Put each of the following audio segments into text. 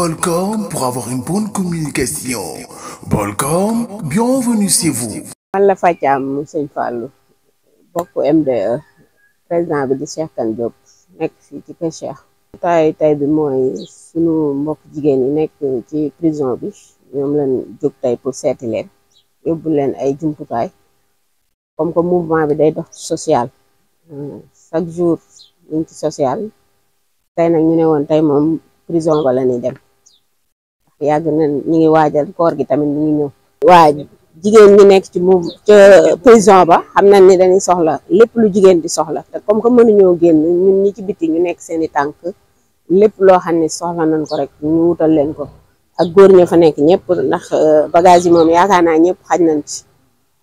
Bolcom pour avoir une bonne communication. Bolcom, bienvenue chez vous. man la Fatiam Sëñ Fallou bokk MDE président bi di Cheikh Kane Diop nekk fii ci kër Cheikh. tay bi mooy sunu mbokk jigéen yi nekk ci prison bi ñoom leen jóg tey pour seeti leen yóbbu leen ay jumtukaay comme que mouvement bi day dox social chaque jour ñu ngi ci social tey nag ñu ne woon tey moom prison ba la ñuy dem yàgg na ñu ngi waajal koor gi tamit ñu ngi ñëw. waa jigéen ñi nekk ci ca prison ba xam nañ ni dañuy soxla lépp lu jigéen di soxla te comme que mënuñoo génn ñun ñi ci biti ñu nekk seeni tànk lépp loo xam ne soxla nañ ko rek ñu wutal leen ko ak góor ña fa nekk ñëpp ndax bagage yi moom yaakaar naa ñëpp xaj nañ ci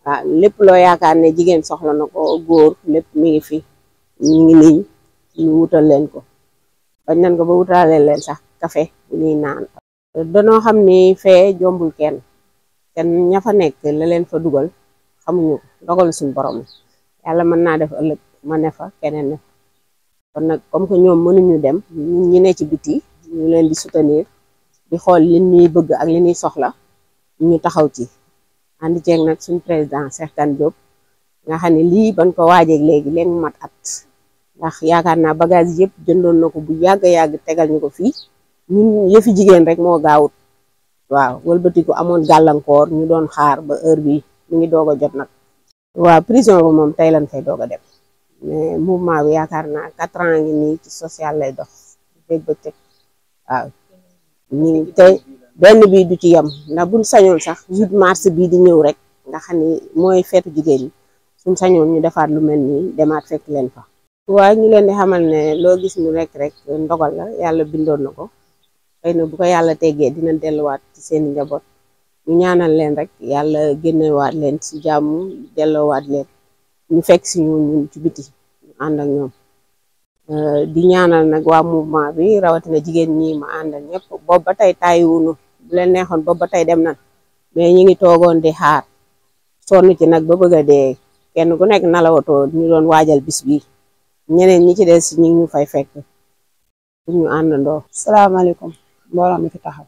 waaw lépp loo yaakaar ne jigéen soxla na ko góor lépp mi ngi fi ñu ngi nii ñu wutal leen ko bañ nañ ko ba wutalee leen sax café bu ñuy naan. danoo xam ni fee jombul kenn ña fa nekk la leen fa dugal xamuñu dogal suñu borom yàlla mën naa def ëllëg ma ne fa keneen ne fa kon nag comme que ñoom mënuñu dem ñun ñi ne ci biti ñu leen di soutenir di xool li ñuy bëgg ak li ñuy soxla ñu taxaw ci ànd ceeg nag suñu président Cheikh Kane Diop nga xam ne lii bañ ko waajeeg léegi leen mat at ndax yaakaar naa bagage yëpp jëndoon na ko bu yàgg tegal ñu ko fii ñun yëfi jigéen rek moo gaawut waaw wëlbatiku amoon gàllankoor ñu doon xaar ba heure bi ñu ngi doog a jot nag. waaw prison ba moom tey lañ fay doog a dem mais mouvement bi yaakaar naa 4 ans ngi nii ci social lay dox dégg ba teg waaw ñu tey benn bi du ci yem ndax buñ sañoon sax 8 mars bii di ñëw rek nga xam ni mooy feetu jigéen ñi suñ sañoon ñu defaat lu mel nii demaat fekk leen fa. waaye ñu leen di xamal ne loo gis ñu rek ndogal la yàlla bindoon na ko. xëy na bu ko yàlla teggee dina delluwaat ci seen njaboot ñu ñaanal leen rek yàlla génnewaat leen ci jàmm delloowaat leen ñu fekk si ñun ci biti ñu ànd ak ñoom di ñaanal nag waa mouvement bi rawatina jigéen ñi ma àndal ñëpp boobu ba tey tàyyiwunu bu leen neexoon boobu ba tey dem nan mais ñi ngi toogoon di xaar sonn ci nag ba bëgg a dee kenn ku nekk nalawatoo ñu doon waajal bis bi ñeneen ñi ci des ñi ngi ñu fay fekk pour ñu àndandoo. salaamaaleykum mbooloo mi fi taxaw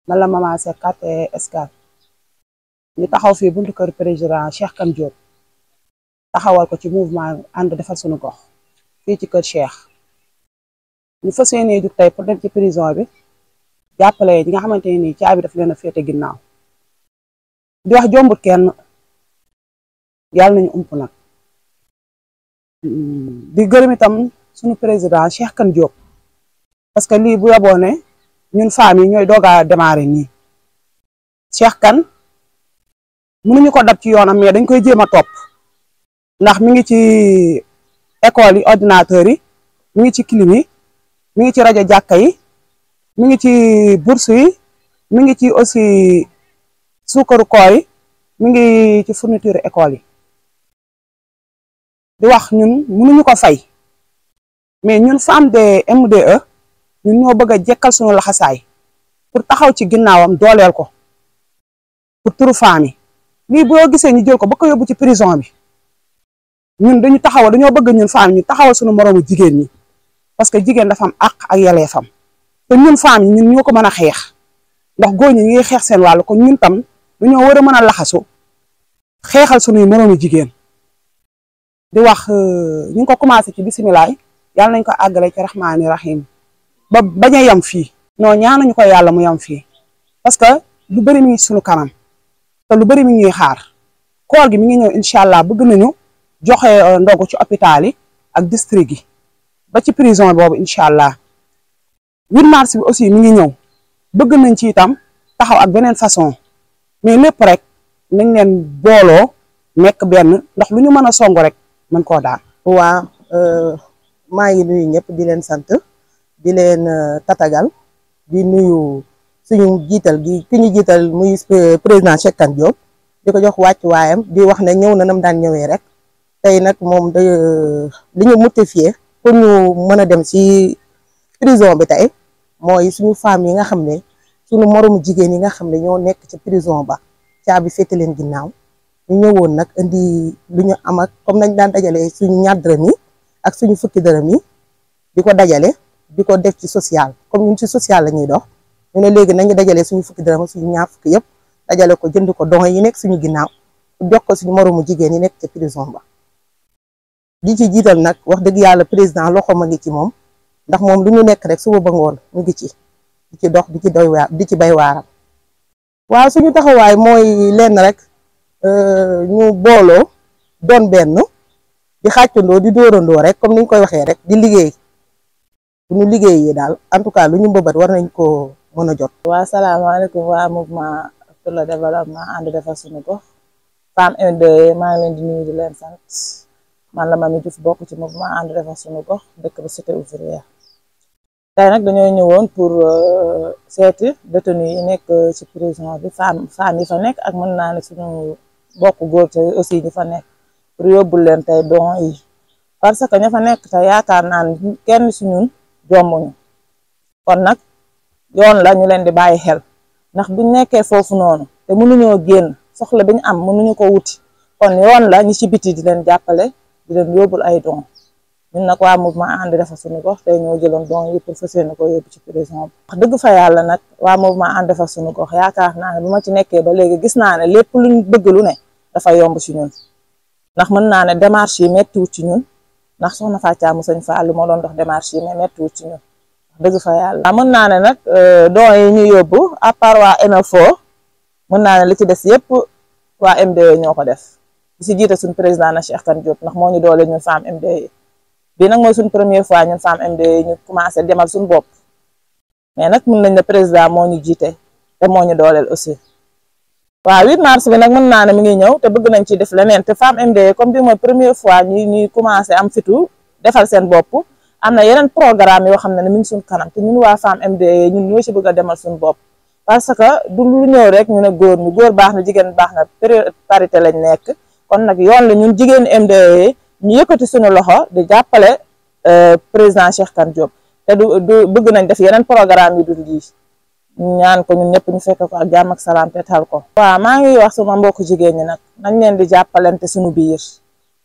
man la Mama Seck quartier Escale ñu taxaw fii buntu kër président Cheikh Kane Diop taxawal ko ci mouvement ànd defal suñu gox fii ci kër Cheikh ñu fas yéenee jug tey pour dem ci prison bi jàppale ñi nga xamante ne nii caabi daf leen a féete ginnaaw di wax jombut kenn yàlla nañu ump nag di gërëm itam suñu président Cheikh Kane Diop parce que lii bu yaboo ne ñun femmes yi ñooy doog a démarrer nii Cheikh Kane mënuñu ko dab ci yoonam mais dañ koy jéem a topp ndax mi ngi ci école yi ordinateur yi mi ngi ci clim yi mi ngi ci rajo jàkka yi mi ngi ci bourse yi mi ngi ci aussi suukaru koor yi mi ngi ci fourniture école yi di wax ñun mënuñu ko fay mais ñun femme de MDE ñun ñoo bëgg a jekkal suñu laxasaay pour taxaw ci ginnaawam dooleel ko pour turu femme yi lii boo gisee ñu jël ko ba ko yóbbu ci prison bi ñun dañoo bëgg ñun femme ñu taxawal suñu moroomu jigéen ñi parce que jigéen dafa am àq ak yelleefam te ñun femme yi ñun ñoo ko mën a xeex ndax góor ñi ngi xeex seen wàll kon ñun tam dañoo war a mën a laxasu xeexal suñuy moroomu jigéen di wax ñu ngi ko commencé ci bisimilah yàlla nañ ko àggale ci rahmaani rahim ba bañ a yem fii non ñaanuñu ko yàlla mu yem fii parce que lu bëri mi ngi suñu kanam te lu bëri mi ngi xaar koor gi mi ngi ñëw incha allah bëgg nañu joxe ndogu ci hôpital yi ak district yi ba ci prison boobu incha allah 8 mars bi aussi mi ngi ñëw bëgg nañ ci itam taxaw ak beneen façon mais lépp rek nañ leen booloo nekk benn ndax lu ñu mën a song rek mën koo daan. waa maa ngi nuyu ñëpp di leen sant di leen tatagal di nuyu suñu jiital gi ki ñu jiital muy président Cheikh Kane Diop di ko jox wàcc waayam di wax ne ñëw na nam daan ñëwee rek tey nag moom li ñu motivé pour ñu mën a dem ci prison bi tey mooy suñu femmes yi nga xam ne suñu moromu jigéen yi nga xam ne ñoo nekk ci prison ba caabi féete leen ginnaaw ñu ñëwoon nag indi lu ñu am ak comme nañ daan dajale suñu ñaar dërëm yi ak suñu fukki dërëm yi di ko dajale di ko def ci social comme ñun ci social la ñuy dox ñu ne léegi nañu dajale suñu fukki dërëm suñu ñaar fukki yëpp dajale ko jënd ko don yi nekk suñu ginnaaw jox ko suñu moromu jigéen yi nekk ca prison ba. di ci jiital nag wax dëgg yàlla président loxo ma ngi ci moom ndax moom lu ñu nekk rek suba ba ngoon mu ngi ci di ci dox di ci doy waar di ci bay waaram. waaw suñu taxawaay mooy lenn rek ñu booloo doon benn di xàccandoo di dóorandoo rek comme ni ñu koy waxee rek di liggéey bu ñu liggéeyee daal en tout cas lu ñu mbëbët war nañ ko mën a jot. waa salaamaaleykum waa mouvement pour le développement ànd defar suñu gox Femme M2E maa ngi leen di nuyu di leen sant man la Mamy Diouf bokk ci mouvement ànd defar suñu gox dëkk ba cité ouvrière. tey nag dañoo ñëwoon pour seeti détenu yi nekk ci prison bi femme yi fa nekk ak mën naa ne suñu bokk góor te aussi ñi fa nekk pour yóbbul leen tey don yi parce que ña fa nekk te yaakaar naa ne kenn si ñun jombuñu kon nag yoon la ñu leen di bàyyi xel ndax buñ nekkee foofu noonu te mënuñoo génn soxla bi ñu am mënuñu ko wuti kon yoon la ñi ci biti di leen jàppale di leen yóbbul ay don ñun nag waa mouvement ànd defar suñu gox tey ñoo jëloon don yi pour fas yéene ko yóbbu ci prison bi. wax dëgg fa yàlla nag waa mouvement ànd defar suñu gox yaakaar naa ne bu ma ci nekkee ba léegi gis naa ne lépp luñ bëgg lu ne dafa yomb ci ñun ndax mën naa ne démarche yi méttiwut ci ñun ndax soxna Fatia mu sëñ Fallou moo doon dox démarche yi mais méttiwut ci ñun wax dëgg fa yàlla. mën naa ne nag don yi ñu yóbbu à part waa NFO mën naa ne li ci des yëpp waa M2E ñoo ko def di si jiite suñu président na Cheikh Kane Diop ndax moo ñu doole ñun femme M2E bii nag mooy suñu première fois ñun femme M2E ñu commencé demal suñu bopp mais nag mën nañ ne président moo ñu jiite te moo ñu dooleel aussi. waaw 8 mars bi nag mën naa ne mi ngi ñëw te bëgg nañ ci def leneen te femme M2E comme bi mooy première fois ñuy commencé am fitu defal seen bopp am na yeneen programme yoo xam ne mi ngi suñu kanam te ñun waa femme M2E ñun ñoo ci bëgg a demal suñu bopp parce que du lu ñëw rek ñu ne góor baax na jigéen baax na période parité lañ nekk kon nag yoon la ñun jigéen M2E ñu yëkkati suñu loxo di jàppale président Cheikh Kane Diop te du bëgg nañ def yeneen programme yu dul lii ñaan ko ñun ñëpp ñu fekk ko ak jàmm ak salaam te tal ko. waaw maa ngi wax sama mbokku jigéen ñi nag nañ leen di jàppalante suñu biir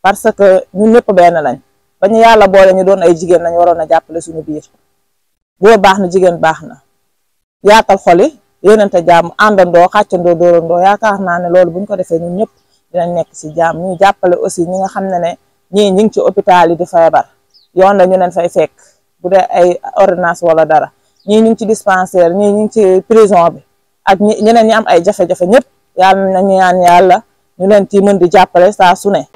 parce que ñun ñëpp benn lañ ba ñu yàlla boole ñu doon ay jigéen nañ waroon a jàppale suñu biir góor baax na jigéen baax na yaatal xoli yéenante jàmm àndandoo xàccandoo dóorandoo yaakaar naa ne loolu bu ñu ko defee ñun ñëpp dinañ nekk ci jàmm ñu jàppale aussi ñi nga xam ne ñii ñi ngi ci hôpital yi di feebar yoon la ñu leen fay fekk bu dee ay ordonnance wala dara ñii ñu ngi ci dispensaire ñii ñu ngi ci prison bi ak ñeneen ñi am ay jafe-jafe ñëpp yàlla nañu ñaan yàlla ñu leen ci mën di jàppale saa su ne